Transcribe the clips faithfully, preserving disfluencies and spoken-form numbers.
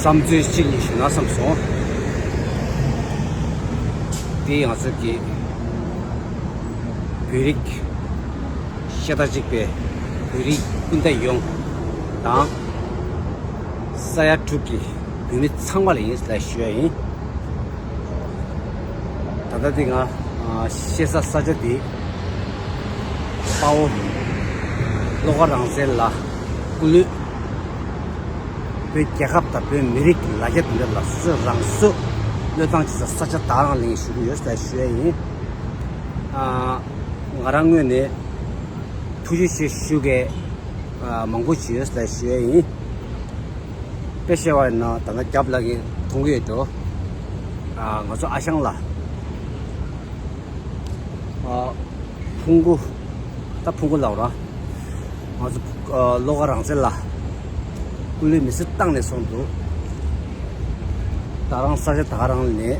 བསམ་ཚུལ་གཅིག་གཉིས་ཞུ་ན་བསམ་སོང་། དེ་ང་ཚོ་གི་བོད་རིགས་ཤ་སྟག་གཅིག་པའི་བོད་རིགས་སྤུན་ཟླ་ཡོངས་དང་། ས་ཡ་དྲུག་གི་བོད་མི་ཚང་མ་ལ་ཡིན་ལ་ཞུ་ཡ་ཡིན། ད་ལྟ་འདི་ང་ཨ་བཤད་ས་ས་ཆ་འདི་དཔའ་བོ་བློ་དགའ་རང་བཙན་ལགས་སྐུ་ལུས། བོད་རྒྱལ་ཁབ་དང་བོད་མི་རིགས་ཀྱི་ལ་རྒྱ་དེ་འདྲ་ལ་སོ་སོས་རང་སྲོག་བློས་བཏང་བྱེད་ས་ས་ཆ་དག་རང་ལ་ཡིན་ཞུ་གི་ཡོད་ལ་ཞུ་ཡ་ཡིན། ཨ་ང་རང་ངོས་ནས་ཐུགས་རྗེ་ཆེ་ཞུ་གི་ཨ་མང་པོ་ཞུ་ཡོད་ལ་ཞུ་ཡ་ཡིན། དཔེ་བཤད་པ་ཡིན་ན་ད་ལྟ་རྒྱབ་ལ་གི་མཐོང་གི་ཡོད་འགྲོ། ཨ་ང་ཚོ་ཨ་ཞང་ལགས། ཨ་ཕུང་གུ། ད་ཕུང་གུ་ལབ་ར། ང་ཚོ་ཨ་བློ་དགའ་རང་བཙན་ལགས་སྐུ་ལུས་མེ་སྲེག་བཏང་ནས་སོང་འདུག། ད་རང་ས་ཆ་ད་ག་རང་ནས་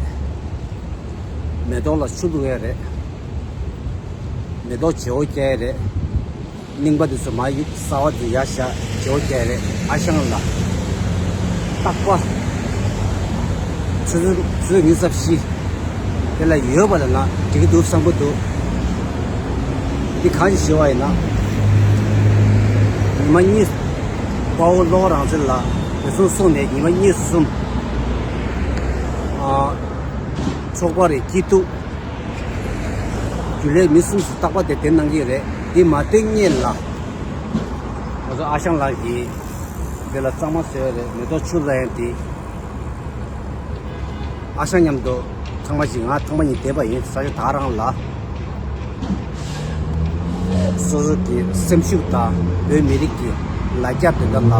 མེ་ཏོག་ལ་ཆུ་བླུག་ཡ་རེད། མེ་ཏོག་བརྗེ་བོ་རྒྱག་ཡ་རེད། རྙིང་པ་དེ་ཚོ་མ་གསར་པ་དེ་ཡར་བཞག་བརྗེ་བོ་རྒྱག་རེད། ཨ་ཞང་ལགས་རྟག་པར་ཆུ་ཚོད་ཆུ་ཚོད་ཉི་ཤུ་རྩ་བཞི་དེ་ལ་ཡོད་པ་ལ་ན་འགྲིག་གི་འདུག་བསམ་གི་འདུག། འདི་གང་ཞིག་ཞུ་བ་ཡིན་ན། ཉི་མ་གཉིས། དཔའ་བོ་བློ་དགའ་རང་བཙན་ལགས་འོས་སྲུང་སོང་ནས་ཉི་མ་གཉིས་གསུམ། ཨ་ཚོགས་པ་རེ་སྐྱིད་སྡུག་རྒྱུན་ལས་མི་གསུམ་སུ་རྟག་པར་དེ་དེ་གནང་གི་རེད། འདི་མ་བསྟན་སྔོན་ལ་ང་ཚོ་ཨ་ཞང་ལགས་ཀྱིས་དེ་ལ་གཙང་མ་བཟོས་རེད། མེ་ཏོག་ཆུ་ལ་ཡང་དེ་ཨ་ཞང་མཉམ་དུ་ཚང་མ་ཞིག་ང་ཚང་མ་གཉིས་བསྡད་པ་ཡིན། ས་ཆ་ད་རང་ལ་སོ་སོ་གི་སེམས་ཤུགས་དང་བོད་མི་རིགས་ཀྱི་ལ་རྒྱ་དེ་འདྲ་ལ་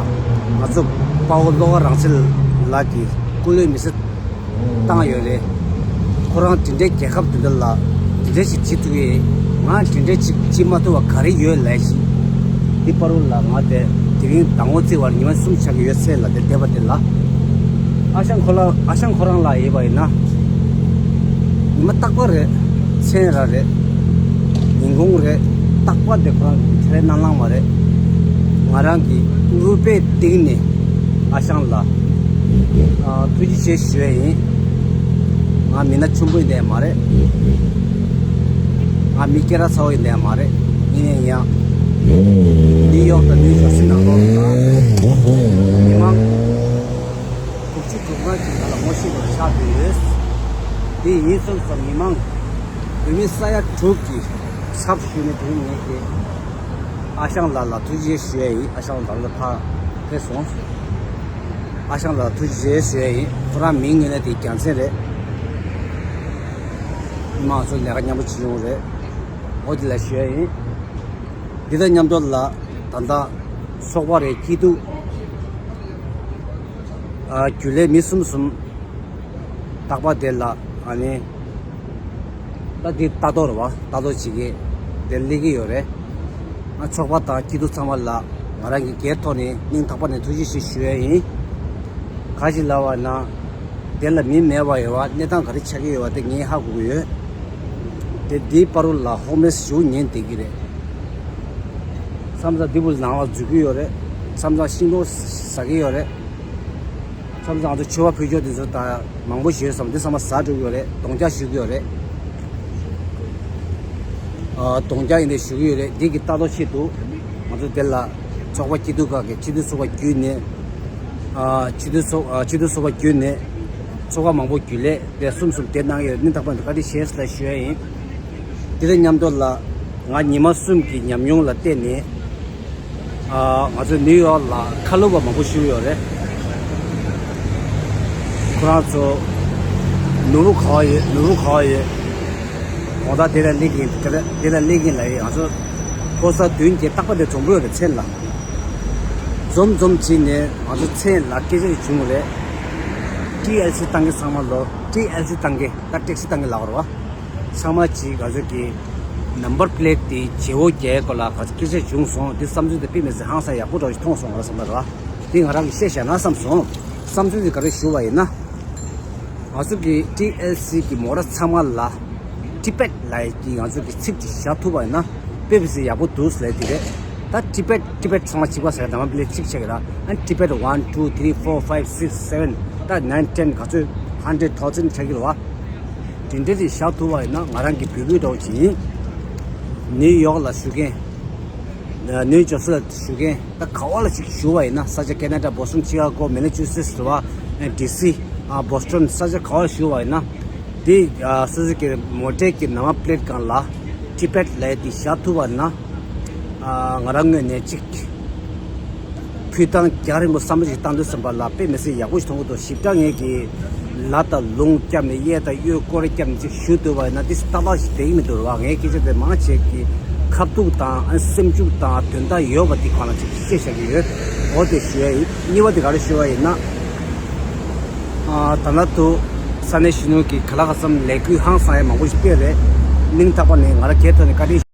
ང་ཚོ་དཔའ་བོ་བློ་དགའ་རང་བཙན་ལགས་ཀྱི་སྐུ་ལུས་མེ་སྲེག་བཏང་ཡོད་རེད། ཁོ་རང་དེ་འདྲའི་རྒྱལ་ཁབ་དེ་འདྲ་ལ་དེ་འདྲ་ཞིག་བྱེད་ཐུབ་ཡས་ང་དེ་འདྲའི་ཅིག་བྱེད་མ་ཐུབ་པ་ག་རེ་ཡོད་ལས་ཞིག། འདི་བར་དུ་ལ་ང་དེ་དེ་རིང་ཟླ་ངོ་བརྩི་བར་ཉི་མ་གསུམ་ཆགས་ཀྱི་ཡོད་ཚད་ལ་དེ་བསྡད་པ་དེ་ལ་ཨ་ཞང་ཁོ་ལ་ཨ་ཞང་ཁོ་རང་ལ་ཡིན་པ་ཡིན་ན་ཉི་མ་རྟག་པར་རེད། མཚན་ར་རེད། ཉིན་གུང་རེད། རྟག་པར་དེ་ཁོ་རང་གི་ཁས་ལེན་གནང་གནང་བ་རེད། ང་རང་གི་དངོས་པོའི་སྟེང་ནས་ཨ་ཞང་ལ་ཨ་ཐུགས་རྗེ་ཆེ་ཞུ་ཡས་ཡིན། ང་མི་སྣ་ཆེན་པོ་ཡིན་དེ་མ་རེད། ང་མི་སྐད་གྲགས་ཚ་བོ་ཡིན་དེ་མ་རེད། ཡིན་ནའི་ཡང་ནིའུ་ཡོག་དང་ནིའུ་ཇར་སི་ནང་ལོགས་ལ་མི་མང་དགུ་བཅུ་གོ་ལྔ་ཅིག་ང་ལ་ངོ་ཤེས་པ་ཆགས་བསྡད་ཡོད། དེ་ཡིན་སོང་ཙང་མི་མང་བོད་མི་ས་ཡ་དྲུག་གི་ཚབ་ཞུས་ནས་དེ་ངས་ཀྱི་ཨ་ཞང་ལགས་ལ་ཐུགས་རྗེ་ཆེ་ཞུ་ཡས་ཡིན། ཨ་ཞང་ལགས་ལ་ཕར་ཕེབས་སོང་། ཨ་ཞང་ལགས་ལ་ཐུགས་རྗེ་ཆེ་ཞུ་ཡས་ཡིན། ཁོ་རང་མིང་ངོས་ནས་དེ་རྒྱལ་མཚན་རེད། མི་མང་ཚོ་ལས་ཀ་མཉམ་པོ་བྱེད་ཡོང་རེད། འོ་དེ་ལ་ཞུ་ཡས་ཡིན། འདི་དང་མཉམ་དུ་ལ་ད་ལྟ་ཚོགས་པ་རེ་སྐྱིད་སྡུག་ཨ་རྒྱུན་ལས་མི་གསུམ་གསུམ་རྟག་པར་དེ་ལ་ཨ་ནི་ད་འདི་ལྟ་རྟོག་རེད་བ། ལྟ་རྟོག་བྱེད་ཀྱི་དེ་སླེབས་ཀྱི་ཡོད་རེད། ང་ཚོགས་པ་དང་སྐྱིད་སྡུག་ཚང་མ་ལ་ང་རང་གི་སྒེར་ཐོག་ནས་སྙིང་ཐག་པ་ནས་ཐུགས་རྗེ་ཆེ་ཞུ་ཡས་ཡིན། ག་ཞིག་ལབ་པ་ན། དེ་ལ་མི་མེད་པ་ཡོད་པ་གནས་སྟངས་ག་རེ་ཆགས་ཀྱི་ཡོད་པ་དེ་ངས་ཧ་གོ་གི་ཡོད། དེ་འདིའི་བར་དུ་ལ་ཧོ་མེས་ཞུ་ཉན་བསྡད་ཀྱི་རེད། མཚམས་མཚམས་འདི་བུ་ནང་ལ་འཛུལ་གྱི་ཡོད་རེད། མཚམས་མཚམས་ཤིང་ཏོག་ཟ་གི་ཡོད་རེད། མཚམས་མཚམས་ང་ཚོ་མཆོད་པ་ཕུལ་ཆོག་དེ་ཚོ་ད་མང་པོ་ཞིག་ཡོད་བསམ་འདི་ཚང་མ་ཟ་འགྲོ་གི་ཡོད་རེད། རྡུང་རྒྱག་ཞུ་གི་ཡོད་རེད། ཨ་རྡུང་རྒྱག་ཡིན་དེ་ཞུ་གི་ཡོད་རེད། འདི་གི་ལྟ་རྟོག་ཆེད་དུ་ང་ཚོ་དེ་ལ་ཚོགས་པ་སྐྱིད་སྡུག་ཁག་གི་སྤྱི་འཐུས་ཚོགས་པ་བརྒྱུད་ནས་ཨ་སྤྱི་འཐུས་ཚོགས་ཨ་སྤྱི་འཐུས་ཚོགས་པ་བརྒྱུད་ནས་ཚོགས་པ་མང་པོ་བརྒྱུད་ལས་དེ་གསུམ་གསུམ་དེ་གནང་ཡོད། སྙིང་ཐག་པ་ནས་བཀའ་དྲིན་ཆེ་ཞེས་ཞུ་ཡ་ཡིན། དེ་དང་མཉམ་དུ་ལ་ང་ཉི་མ་གསུམ་གྱི་ཉམས་མྱོང་ལ་བརྟེན་ནས་ཨ་ང་ཚོ་ནིའུ་ཡོག་ལ་ཁ་ལོ་བ་མང་པོ་ཞིག་ཡོད་རེད། ཁོ་རང་ཚོ་ནོར་བུ་ག་པར་ཡོད། ནོར་བུ་ག་པར་ཡོད། གང་ལྟར་དེ་ལ་སླེབས་ཀྱིན་དེ་ལ་དེ་ལ་སླེབས་ཀྱིན་ལ་ཡོད། ང་ཚོ་ཕོ་གསར་བདུན་གྱི་རྟག་པ་དེ་འཛོམས་པོ་ཡོད་རེད། མཚན་ལ་འཛོམས་འཛོམས་བྱས་ནས་ང་ཚོ་མཚན་ལ་སྐད་ཆ་ཞིག་བྱུང་བ་རེད། ཊི་ཨེལ་སི་བཏང་མཁན་ཚང་མ་ལོ། ཊི་ཨེལ་སི་བཏང་མཁན་ད་ཊེག་སི་བཏང་མཁན་ལབ་དགོས་རེད་བ། ཚང་མ་གཅིག་ང་ཚོ་གི་ནམ་བར་པི་ལེ་ཊི་དེ་བརྗེ་བོ་རྒྱག་སྐོར་ལ་ག་ཚོད་སྐད་ཆ་བྱུང་སོང་། འདི་བསམ་ཚུལ་དེ་དཔེ་མི་སྲིད་ཧང་སང་ཡག་པོ་འདྲ་ཞིག་མཐོང་སོང་། ང་ལ་བསམ་པ་རེད་བ། འདི་ང་རང་གིས་བཤད་བཞག་ན་བསམ་སོང་། བསམ་ཚུལ་དེ་ག་རེ་ཞུ་བ་ཡིན་ན། ང་ཚོ་གི་ཊི་ཨེལ་སི་གི་མོ་ར་ཚང་མ་ལ་ཊི་པེཊ་ལབ་ཀྱི་ང་ཚོ་གི་ཚིག་ཅིག་བཞག་ཐུབ་པ་ཡིན་ན་དཔེ་མི་སྲིད་ཡག་པོ་འདུག་ཟེར་དེ་རེད། ད་ ད་ཊི་བེཊ་ཊི་བེཊ་ཚང་མ་གཅིག་པ་ཟེར་ནམ་པ་པི་ལེ་གཅིག་ཆགས་ཀྱི་ར། ཨ་ཊི་བེཊ་one two three four five six seven ད་nine ten ག་ཚོད་hundred thousand ཆགས་ཀྱི་ར་བ། དེ་འདྲ་དེ་བཞག་ཐུབ་པ་ཡིན་ན་ང་རང་གི་འབོད་སྐུལ་འདྲ་བོ་ཅིག་ཡིན། ནིའུ་ཡོག་ལ་བཞུགས་མཁན། ནིའུ་ཇར་སི་ལ་བཞུགས་མཁན་ད་ག་བ་ལ་ཅིག་བཞུགས་པ་ཡིན་ན། ས་ཆ་ཁེ་ན་ཌ་བོ་སི་ཊོན་ཆི་ཀ་གོ་མེ་ན་ཆུ་སེ་ཊི་རེད་བ། ཌི་སི། བོ་སི་ཊོན་ས་ཆ་ག་བ་བཞུགས་པ་ཡིན་ན། དེ་སུ་ཟུ་ཀི་མོ་ཊའི་གི་ནམ་པ་པི་ལེ་ཊི་སྒང་ལ་ཊི་བེཊ་ལབ་དེ་བཞག་ཐུབ་པ་ཡིན་ན། ང་རང་ངོས་ནས་ཅིག་ཕུལ་སྟངས་རྒྱང་རིང་པོ་བསམ་བློ་ཞིག་བཏང་དུས་ཙམ་པ་ལ་དཔེ་མི་སྲིད་ཡག་པོ་ཞིག་མཐོང་གི་འདུག་ཞིབ་ཕྲ་ངས་ཀྱི་ལ་དང་ལུང་བརྒྱབ་ནས་གཡས་དང་གཡོན་སྐོར་བརྒྱབ་ནས་ཅིག་ཞུ་ཐུབ་པ་ཡིན་ན་དེ་ཏག་ཏག་ཞིག་བསྡད་ཀྱི་མི་འདུག་ར་བ། ངས་སྐད་ཆ་དེ་མང་ཆེ་གི་ཁ་ཐུག་དང་སེམས་ཤུགས་དང་དོན་དག་ཡོད་པ་དེ་གང་ལ་ཅིག་བཤད་བཞག་གི་ཡོད། འོ་དེ་ཞུ་ཡ་ཡིན། གཉིས་པ་དེ་ག་རེ་ཞུ་བ་ཡིན་ན། ད་ལྟ་དུ་ས་གནས་གཞོན་ནུ་གི་ག་ལ་ག་བསམ་ལས་འགུལ་ཧང་སང་ཡ་མང་པོ་ཞིག་སྤེལ་རེད། སྙིང་ཐག་པ་ནས་ང་རང་སྒེར་ཐོག་ནས་བཀའ་དྲིན།